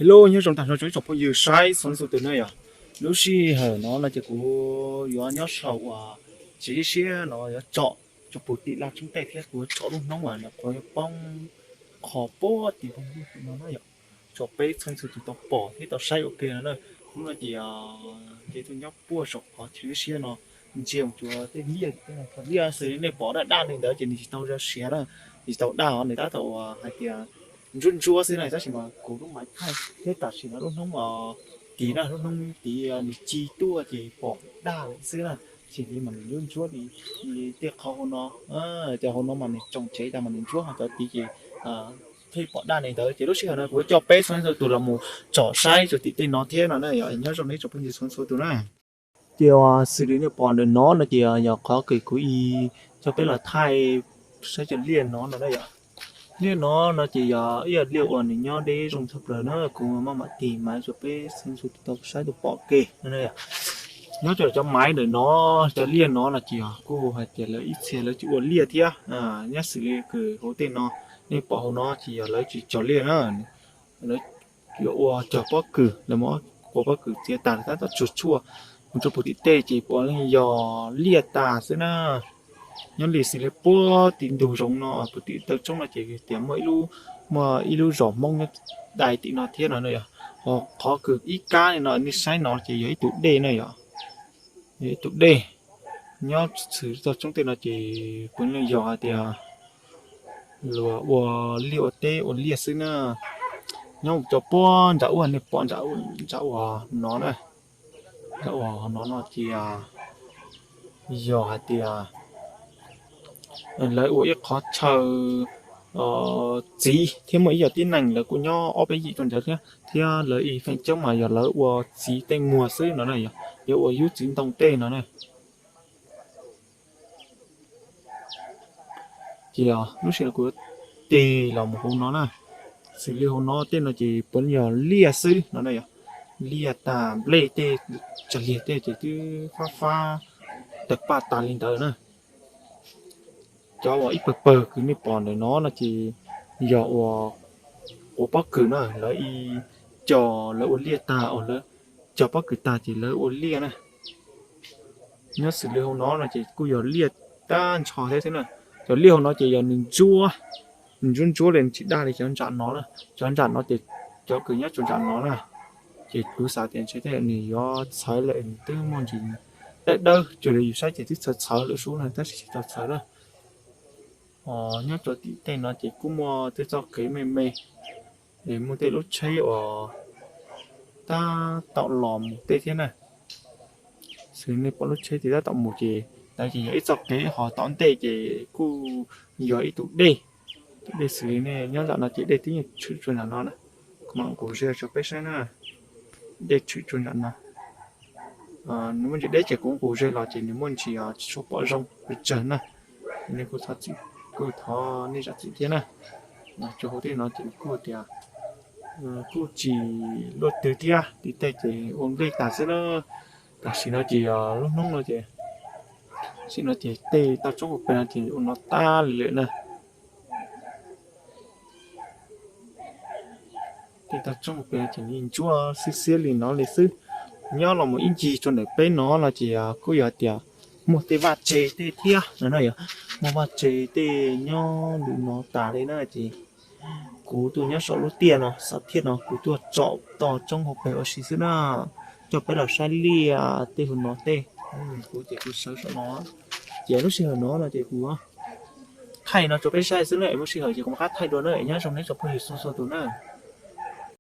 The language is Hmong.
Hello, nyob zoo tag nrho rau ib tsoom phooj ywg saib txhua leej txhua tus na yom. Lub sij hawm no no ces kuv yuav nyob saum uas tsev siab no yuav tsom tsob puv tim laj tshoob tej thiab kuv yuav tsom lub hnub uas nyuam qhuav yuav poob qho puag tim npoo no na yom. Tsom peb txhua leej txhua tus tau pom thiab tau saib ua ke no na. Hnub no ces ces tuaj nyob puag saum qhov tsev siab no ntsia mus rau tej liaj tej no, liaj xws li nej pom daj daj li ntawd ces nws tsis tau siav na, tsis tau daj os, nws tab tom uas hais tias ntsuab ntsuab xwb na, tab sis mas kuv lub maiv thaij thiab tam sim no lub hnub tid na, lub hnub tid nws ci tuaj ces pom daj lawm xwb na. Tsis li mas nws ntsuab ntsuab li tej qhov hauv no, tej hauv no mas nws tsoom tsev tas mas nws ntsuab ho cov tid ces thiaj pom daj li ntawd. Ces lub sij hawm no kuv coj peb txhua leej txhua tus los mus tsom saib rau tim tej no thiab no na yom. Nyob zoo nej tsoom phooj ywg txhua leej txhua tus na. Ces xws li nej pom ntawm no no ces yog qhov kws kuv coj peb los thaij saib cov liaj no no na yom. Liaj no no ces yog ib yam liaj uas nws nyob deb zoo tshaj plaws na, kuv maj mam tig maiv rau peb txhua leej txhua tus tau saib tau pom ke no na yom. Nyob rau cov maiv ntawm no, cov liaj no no ces yog kuj hais tias lawv ib txhia lawv tsis ua liaj thiab. Nyob xws li kws hauv tej no, nej pom hauv no ces yog lawv tsis cog liaj na, lawv yuav ua cog pob kws, lawv muab cov pob kws txiav tas lawv tab tom tsuag tshuaj mus rau puag tim tej ces puav leej yog liaj tas xwb na. Nyob li xws li puag tim ntug zoov no puag tim taw roob no ces tias muaj ib lub, muaj ib lub zos Hmoob nyob dai tim no thiab no na yom. Ho qhov kws ib kab li no nej saib no ces yog ib tug dej na yom, yog ib tug dej. Nyob txhwm txoj roob tej no ces puav leej yog hais tias luag ua liaj ua teb ua liaj xwb na. Nyob mus rau puag nram ub nej pom nram ub no na, nram ub no no ces yog hais tias lawv ua ib qhov chaw txiv thiab muaj ib yam tib neeg lawv kuj nyob ob peb yim rau ntawd thiab, thiab lawv ib feem coob mas yog lawv ua txiv tej muag xwb no na, yog ua yub txiv ntoo tej no na. Ces lub sij hawm kuv tig los mus hauv no na, xws li hauv no tej no ces puav leej yog liaj xwb no na yom. Liaj tas nplej tej, tsas liag tej ces twb fab fab tawg paj tas li ntawd na. Cov uas ib pawg pawg kws nej pom ntawm no no ces yog uas quav pob kws na, lawv ib co lawv ua liaj tag uas lawv cog pob kws tag ces lawv ua liaj na. Nyob xws li hauv no no ces kuj yog liaj tag nrho thiab xwb na. Cov liaj hauv no ces yog nws ntsuab, nws ntsuab ntsuab li nws tsis daj li cov nram no na. Cov nram no ces cov kws nyob rau nram no na, ces kuv xav tias ntshe tej nws yuav txhawv lawm, nws twb muaj ntsis dawb dawb, cuag li yus saib ces twb txhawv txhawv lawm sub na, tab sis tsis tau txhawv na. Nyob rau tim tej no ces kuj muaj tej txoj kev me me, es muaj tej lub tsheb uas tab tom los mus tej thiab na. Xws nej pom lub tsheb ces tab tom mus ces ntawd ces yog ib txoj kev, ho tom ntej ces kuj yog ib tus dej. Tus dej xws li nej nyob nram no ces dej twb yeej tshwm tsuas nram no na. Kuv mam nqus ze rau peb saib na. Dej tshwm tsuas nram no. Nws muaj ntsis deb ces kuv nqus ze los ces nws muaj ntsis tsis tshua pom zoo pes tsawg na. Nej kuj thov txim, kuj thov nej zam txim thiab na. Rau hauv tej no ces kuj tias kuj tsis luaj twg thiab, tim tej ces ua nplej tas xwb na. Tam sim no ces lub hnub no ces, sim no ces tej toj roob puag pem no ces ua no tas li lawm na. Tej toj roob puag pem no ces ntsuab xiab xiab li no li xwb. Nyob los mus ib ncig rau ntawm peb no no ces kuj yog tias muaj tej vaj tse tej thiab no na yom. Muaj vaj tse tej nyob ntawm no tas li na ces kuv tuaj nyob saum lub tiaj no, saum tiaj no kuv tuaj tsom toj roob hauv pes ua si xwb na. Coj peb los saib liaj tej hauv no tej. Kuv ces kuv sawv saum no. Ces lub sij hawm no no ces kuv thaij no rau peb saib xwb na, es muaj sij hawm ces kuv mam qab thaij dua na, es nyob zoo nej tsoom phooj ywg txhua txhua tus na.